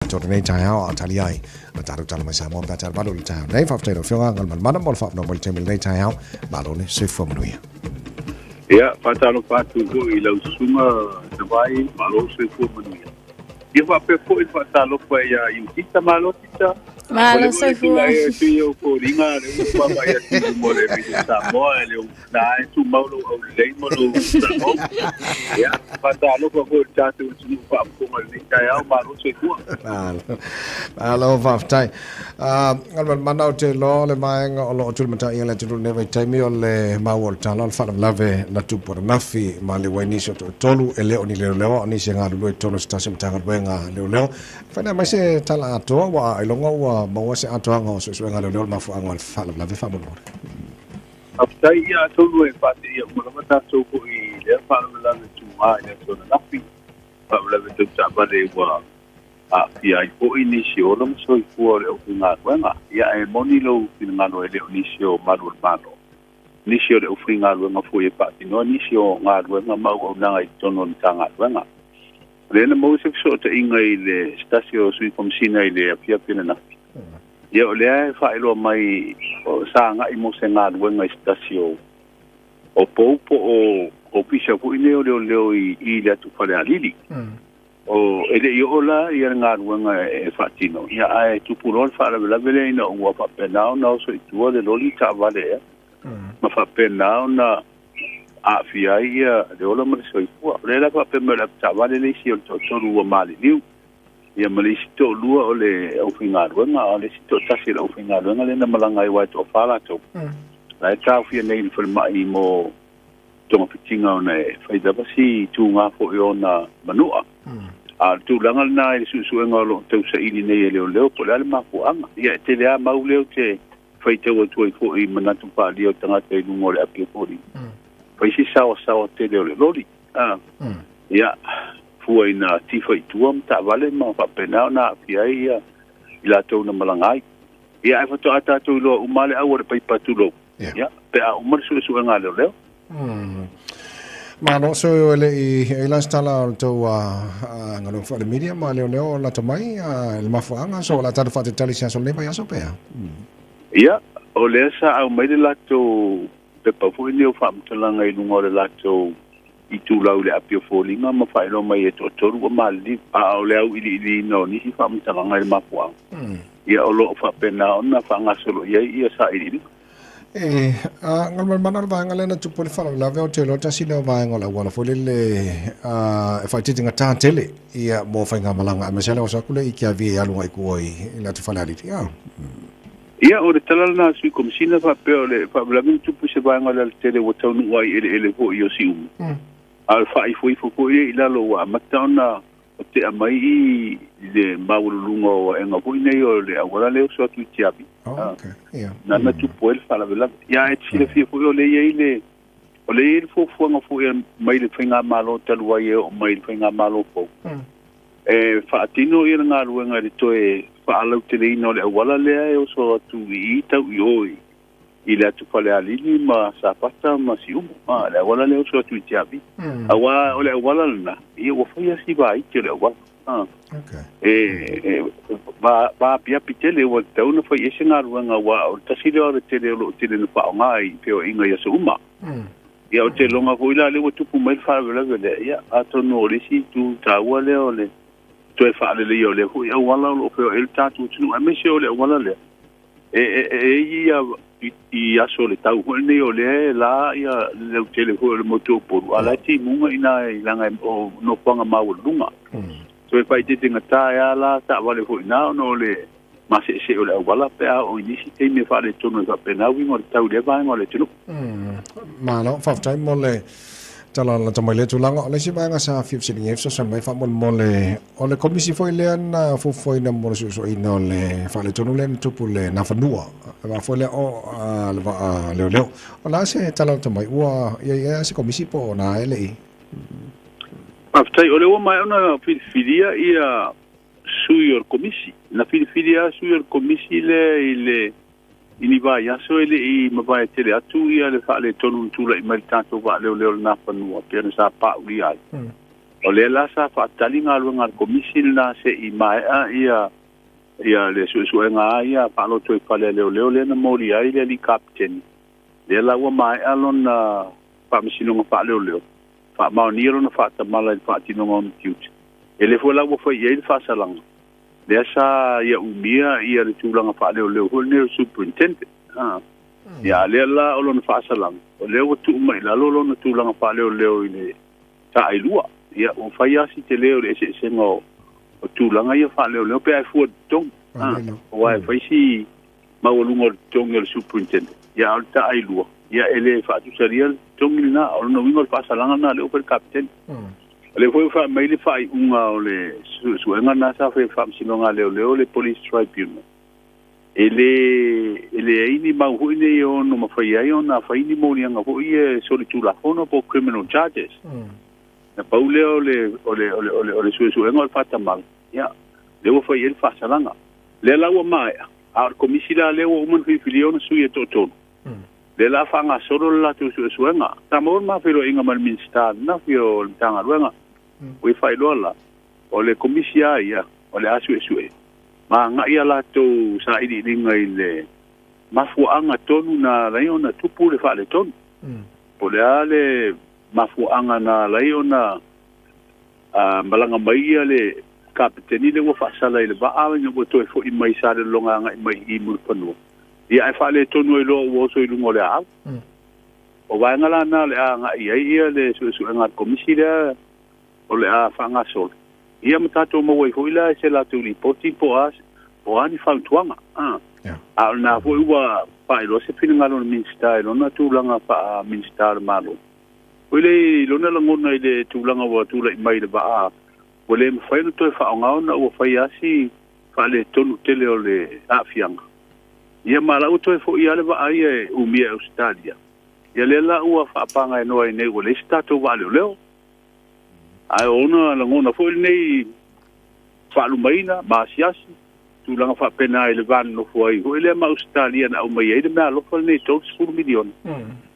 Tō nei taeao a tali ai a tātou tala mai Samoa ma tātou malu le taeao nei. Faafetai lau Afioga Galumalemana mo le faaavanoa mai le taimi lenei taeao. Malo le soifua manuia. Ia, faatalofa atu foi i lau susuga Tavai, malo le soifua manuia. Ia faapea foi le faatalofa ia Iutita, malo Tita. Malo soifua. O le ua tui au foliga, le ua vaavaai atu i luma o le Radio Samoa, e le na e tumau lou aulelei ma lou tatou. Ia, faatalofa foi i le tatou atunuu faafofoga i lenei taeao, malo le soifua. Malo, malo faafetai. Galumalemana ou te iloa o le vaega o lo o tulimataia le atunuu i lenei vaitaimi o le maua o le tala o le faalavelave na tupu ananafi ma liu ai nisi o toatolu e le o ni leoleo a o nisi e galulue i totonu o se tasi o Matagaluega leoleo. Fainaa mai se tala atoa ua ailoga ua maua se atoaga o suesuega a leoleo o le mafuaaga o le faalavelave faamolemole. Faafetai ia atonu e faateia uma lava tatou foi i lea faalavelave tuga i le aso ananafi, faalavelave tau taavale ua aafia ai foi nisi o ola ma soifua o le aufaigaluega. Ia ae moni lou finagalo e le o nisi o malu o le Malo, nisi o le aufaigaluega foi e faatinoa nisi o galuega ma auaunaga i totonu o le Matagaluega. O lea na maua se fesootaiga i le se tasi o Sui Komesina i le afiafi ananafi. Ia o lea e faailoa mai o sa agai mo se galuega i se tasi o o pou po o ofisa foi nei o leoleo i i le atu Falealili. O e le i oo la ia le galuega e faatino, ia ae tupu loa le faalavelave lea ina ua faapena ona oso i tua le loli taavale ea ma faapena ona aafia ai ia le ola ma le soifua. O lea la faapea mai o le avetaavale le isi o le toatolu ua maliliu, ia ma le isi toalua o le aufaigaluega, a o le isi toatasi o le aufaigaluega lea na malaga ai aua e toafa latou. La e taofia nei i le falemai mo togafitiga ona e fai lava si tuga foi o ona manua. A o le tulaga lena i le suesuega o lo o tausaili nei e leoleo po o le a le mafuaaga. Ia e tele lava mau lea ou te faitau atu ai foi i manatu faaalia o tagata i luga o le api o foliga. Fai si saoasaoa tele o le loli. Ia, fua ina tifa i tua ma taavale ma faapena ona aafia ai ia i latou na malaga ai. Ia, ae faatoa tatou iloa uma le au o le paipa tulou. Ia, pe a uma le suesuega a leoleo. Malo, so e le i e la se tala o le tou galuega foi a le media ma leoleo o lata mai le mafuaaga, so o le a tatou faatalitali i se aso o lenei vaiaso pe a? Ia, o lea sa aumai le latou pepa foi lenei o faamatalaga i luga o le latou itulau i le api o foliga ma faailoa mai e toatolu ua maliliu, a o le auiliiliina o nisi faamatalaga i le mafuaaga, ia o lo o faapena ona faagasolo i ai ia sailiiliga. E, a, Galumalemana o le vaega lea na tupu ai le faalavelave o te iloa tasi lea o vaega o le auala foi lele a, e faaitiitigata tele ia mo faigamalaga aemaise lava le oso atu lea i Tiavi e alu agai i tua i le atu Falealili. A. Ia, o le tala lena a Sui Komesina faapea o le faalavelave na tupu i se vaega o le alatele ua taunuu ai i eleele foi o Siumu. A o le faaifoifo foi lea i lalo ua amata ona tea mai i le maualuluga o aega foi nei o le auala lea e oso atu i Tiavi. Oh, okay. Yeah. Na tupu ai le faalavelave. Ia, ae te silafia foi o lea e i ai le o lea e i ai le fuafuaga foi mai le faigamalo talu ai e oo mai i le faigamalo fou. E faatino ia le galuega i le toe faalauteleina o le auala lea e oso atu i i tau i o i le atu Falealili ma Safata ma Siumu. A, le auala lea e oso atu i Tiavi. Aua o le auala lena, ia ua fai lava si vaiti o le auala. A, Okay. e va apiapi tele ua tatau ona fai i ai se galuega aua o le tasi lea o alatele o lo o tele ina faaaoga i feoaiga i aso uma. Ia o te iloga foi la lea ua tupu mai le faalavelave lea, ia atonu o le isi itu taua lea o le toe faaleleia o lea foi auala o lo o feoai ai le tatou atunuu, aemaise o le auala lea e e e ia i aso o le tau foi lenei o lea e la ia le lautele foi o le motu o Upolu, a la e timuga i ina i laga o nofoaga maualuluga. So e faaeteetegata ai lava la taavale foi i ina ona o le maseesee o le auala pe a oo i nisi taimi e faaletonu ai faapena uiga o le tau i lea vaega o le atunuu. Malo, faafetai mo le tala lata mai lea tulaga. O le isi vaega sa fia fesiligia ai fesoasoani mai faamolemole, o le komisi foi lea na fuafuaina mo le suesueina o le faaletonu lea na tupu i le Nafanua, le vaa foi lea o le vaa leoleo. O le a se tala lata mai? Ua i ai ea se komisi po o na e le i? Faafetai, o lea ua maea ona filifilia ia sui o le komisi. Na filifili lava sui o le komisi lea i le i ni vaiaso e le i mavae tele atu ia le faaletonu na tulai mai i le tatou vaa leoleo i le Nafanua pei ona sa paulia ai. O lea la sa faatali galuega a le Komisi lena se'i mae'a ia ia le suesuega a ia faaloto i fale a leoleo lea na molia ai le alii kapeteni. Lea la ua mae'a lona faamasinoga faaleoleo, faamaonia lona faatamala i le faatinoga o ona tiute. E le foi la ua fai i ai le faasalaga, lea sa ia umia ia le tulaga faaleoleo foi lenei o le superintendent. Ia a lea la o lona faasalaga, o lea ua tuu mai i lalo lona tulaga faaleoleo i le taailua. Ia ua fai lava si tele o le eseesega o tulaga ia faaleoleo pe a e fua i le totogi. Aua e fai si maualuga o le totogi o le superintendent, ia a o le taailua, ia e le faatusalia le totogi lena. O lona uiga o le faasalaga lena lea ua fai le kapeteni. O lea foi ua fai mai le faaiuga o le suesuega lena sa fai e le Faamasinoga a Leoleo, le Police Tribunal, e le e leai ni mau foi nei e ono mafai ai ona fai ni moliaga foi ia solitulafono po o criminal charges. Na pau lea o le o le o le o le, o le suesuega o le faatamala, ia lea ua fai i ai le faasalaga. Lea la ua maea, a o le komisi la lea ua uma ona filifilia ona sui e toatolu, lea la faagasolo le latou suesuega. Sa maua le ma feiloaiga ma le Minisita ananafi o le Matagaluega, ua i faailoa la, o le komisi a ia, o le a suesue, ma agai a latou sailiiliga i le mafuaaga tonu na ala ai ona tupu le faaletonu. Po o le a le mafuaaga na ala ai ona malaga mai ia le kapeteni lea ua faasala i le vaa ina ua toe foi mai Salelologa agai mai i Mulifanua, ia ae faaletonu ai loa ua oso i luga o le aau. O vaega la na o le a agai i ai ia le suesuega a le komisi lea o le a faagasolo, ia ma tatou maua ai foi la i se latou lipoti po o a ni fautuaga. A o lena foi ua faailoa se finagalo o le Minisita i lona tulaga faa-Minisita o le Malo. Foi lea i lona lagona i le tulaga ua tulai mai i le vaa, ua le mafai ona toe faaaoga ona ua fai lava si faaletonu tele o le aafiaga. Ia ma la ua toe foi lava le vaa ia e umia e Ausetalia. Ia lea la ua faapagaenoa ai nei ua leai se tatou vaa leoleo. Ae o ona lagona foi lenei faalumaina ma asiasi, tulaga faapena i le va nonofo ai foi lea ma Ausetalia na aumai ai le meaalofa lenei $30 miliona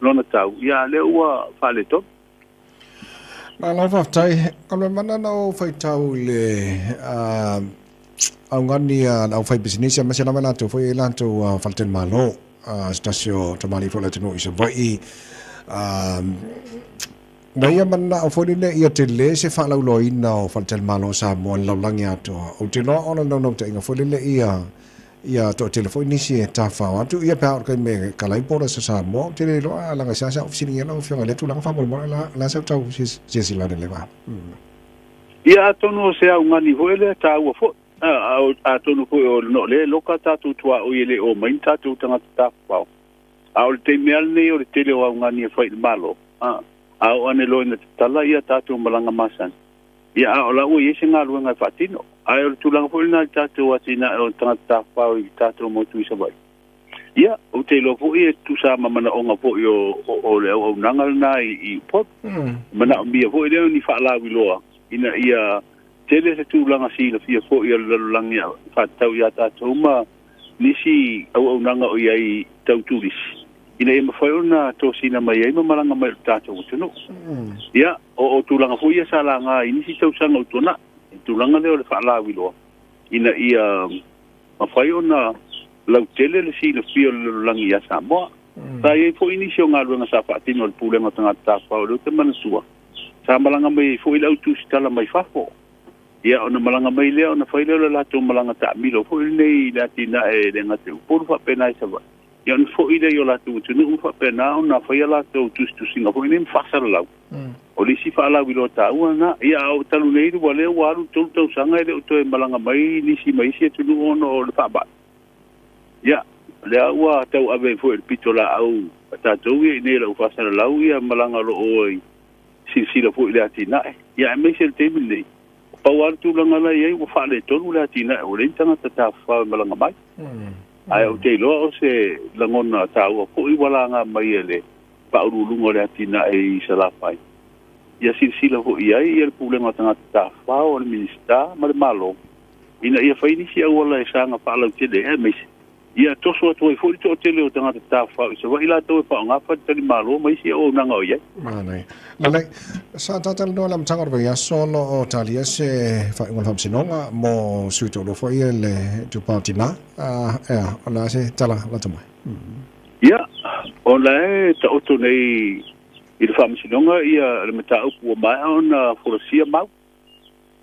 lona tau, ia a lea ua faaletonu. Malo faafetai. O le mana na ou faitau i le augani a le aufaipisinisi aemaise lava i latou foi e i latou faletalimalo, se tasi o tamalii foi o le atunuu i Savaii, Na ia manao foi lenei ia tele se faalauiloaina o faletalimalo o Samoa i le lalolagi atoa. Ou te iloa o le naunautaiga foi lele ia ia toatele foi nisi e tafafao atu ia pe a oo i le taimi e kala ai borders a Samoa. Ou te le iloa leaga e seasea ou fesiligia lau Afioga i lea tulaga faamolemole la la se tau silasila ane i le va. Ia atonu o se augani foi lea taua foi. Atonu foi o no lea e loka tatou tuaoi e le o mai ni tatou tagata tafafao. A o le taimi lava lenei o le tele o augani e fai i le Malo, a oo ane loa ina tatala ia tatou malaga masani, ia a o la ua i ai se galuega e faatino. Ae o le tulaga foi lena i le tatou atinae o tagata tafafao i le tatou motu i Savaii. Ia, ou te iloa foi e tutusa ma manaoga foi o le auaunaga lena i Upolu. E manaomia foi lea o ni faalauiloa ina ia tele se tulaga silafia foi o le lalolagi faatatau ia tatou ma nisi auaunaga o i ai tau turisi, ina ia mafai ona tosina mai ai ma malaga mai i lo tatou atunuu. Ia, o tulaga foi ia sa laga i nisi tausaga ua tuanai, i le tulaga lea o le faalauiloa, ina ia mafai ona lautele le silafia o le lalolagi ia Samoa. Sa i ai foi nisi o galuega sa faatino e le Pulega o Tagata Tafafao, o lea ou te manatua, sa malaga mai ai foi le au tusitala mai fafo. Ia, ona malaga mai lea, ona fai lea o le latou malaga taamilo foi lenei i le atinae e le gata i Upolu faapena i Savaii. Ia, ona foi lea i o latou atunuu ma faapena ona fai a latou tusitusiga foi nei ma faasalalau. O le isi faalauiloa taua lena. Ia, a o talu nei ua lea ua alu le 3 tausaga e le o toe malaga mai nisi mai isi atunuu ona o le faamai. Ia, o lea ua tauave ai foi e le pitolaau a tatou ia i inei i lau faasalalau ia malaga o lo o i silasila foi i le atinae. Ia aemaise le taimi lenei, pau lava le tulaga la e i ai ua faaletonu le atinae, ua leai ni tagata tafafao e malaga mai. Ae ou te iloa o se lagona taua foi ua laga mai e le faauluuluga o le atinae i Salafai. Ia silasila foi i ai le Pulega o Tagata Tafafao, o le Minisita ma le Malo, ina ia fai nisi auala e saga faalautele ai, aemaise. Ia toso atu ai foi le toatele o tagata tafafao i Savaii latou e faaaoga faletalimalo ma isi auaunaga o i ai. Manaia. Lelei, sa talatalanoa i le amataga o le vaiaso o lo o talia se faaiuga o le Faamasinoga mo sui toalua foi ia i le itupa o tina. Ea, o le a se tala lata mai? Ia, o la e taoto nei i le Faamasinoga ia le mataupu ua maea ona folasia mau.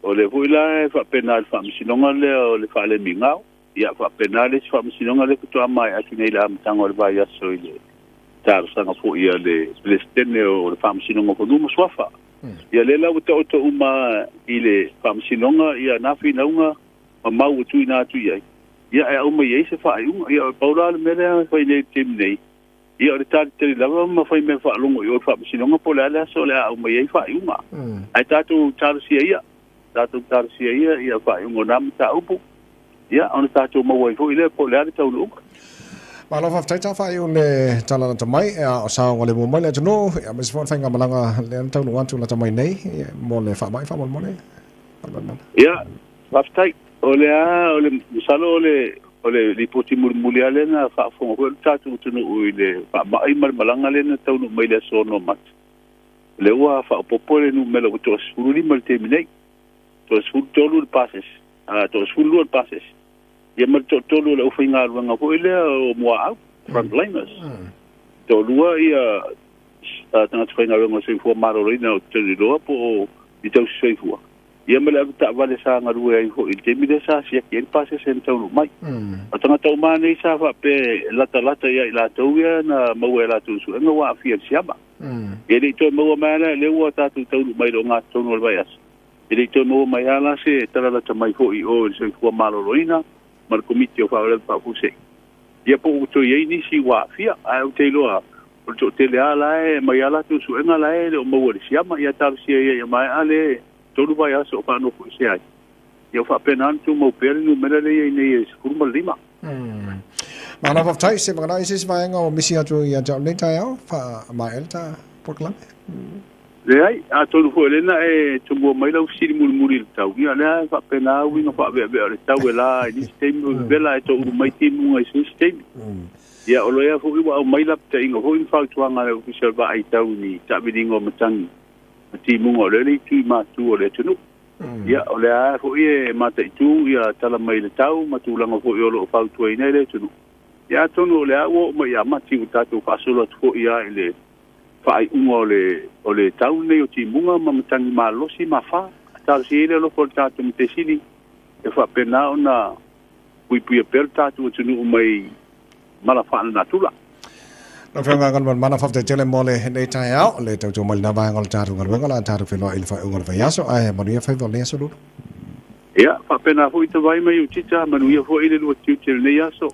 O lea foi la e faapena i le Faamasinoga lea o le Faalemigao, ia faapena le isi Faamasinoga lea faatoa maea atu nei i le amataga o le vaiaso i le talosaga foi a le Peresetene o le Faamasinoga o Fanua ma Suafa. Ia lea la ua taoto uma i le Faamasinoga ia na finauga ma mau ua tuuina atu i ai, ia e aumai ai se faaiuga. Ia pau la le mea lea e fai nei i le taimi nei, Ia, o le talitali lava ma fai mea faalogo i o i le Faamasinoga po o le a le aso o le a aumai ai faaiuga. Ae tatou talosia ia, tatou talosia ia ia faaiuga o na mataupu, ia, ona tatou maua ai foi lea po o le a le taunuuga. Malo faafetai ta faaiu le tala lata mai a o saogalemu mai le atunuu ia aemaise foi o le faigamalaga lea na taunuu atu lata mai nei mo le faamai faamolemole. Ia, faafetai. O le a, o le, masalo o le, o le lipoti mulimuli lava lea na faafofoga foi le tatou atunuu i le faamai ma le malaga lea na taunuu mai i le aso 6 Mati. O lea ua faaopoopo le numera ua toa-15 i le taimi nei. Toa-13 le pasese, a, toa-12 le pasese. Ia ma le toatolu o le aufaigaluega foi lea o muaau, frontliners. Toalua ia tagata faigaluega o le soifua maloloina o Tauliloa po o ni tausi soifua. Ia ma le avetaavale sa galue ai foi i le taimi lea sa siaki ai le pasese na taunuu mai. O tagata uma nei sa faapea e latalata ia i latou ia na maua e latou suega ua aafia i le siama. E le i toe maua mai lava la, lea ua tatou taunuu mai i le ogatotonu o le vaiaso, e le i toe maua mai lava la se tala lata mai foi i o i le Soifua Maloloina ma le Komiti o Faalavelave Faafuasei. Ia po ua toe i ai nisi ua aafia, ae ou te iloa o le toatele lava la e aumai lava latou suega la e le o maua i le siama. Ia talosia ia ia maea le 3 vaiaso o faanofoesea ai. Ia o faapena ona tumau pea le numera lea e i ai nei e 15. Malo faafetai, se vaganai se isi vaega o misi atu ia te au nei taeao, faamaea le ta polokalame. Leai, atonu foi o lea na e tomua mai lau fesili mulimuli i le tau, ia o lea e faapena uiga faaveavea o le tau e la i nisi taimi, o vevela ae toulu mai timuga i se isi taimi. Ia o lea foi ua aumai lapataiga foi ma fautuaga a le Ofisa o le Vaai Tau i ni taaviliga o matagi ma timuga o lea le itu i matu o le atunuu. Ia o lea foi e mataitu ia tala mai le tau ma tulaga foi o lo o fautuaina e le atunuu. Ia atonu o lea ua oo mai ia Mati ua tatou faasolo atu foi lava i le faaiuga o le o le tau lenei o timuga ma matagi malosi ma fa. Talosia ai le alofa o le tatou Matai Sili e faapena ona puipuia pea le tatou atunuu mai mala faalenatura. Lau Afioga Galumalemana, faafetai tele mo lenei taeao, le tautua mai lena vaega o le tatou galuega, o le a tatou feiloai i le faaiuga o le vaiaso, ae manuia faiva o lenei aso Lulu. Ia, faapena foi ta vai mai ou tita, manuia foi le lua tiute i lenei aso.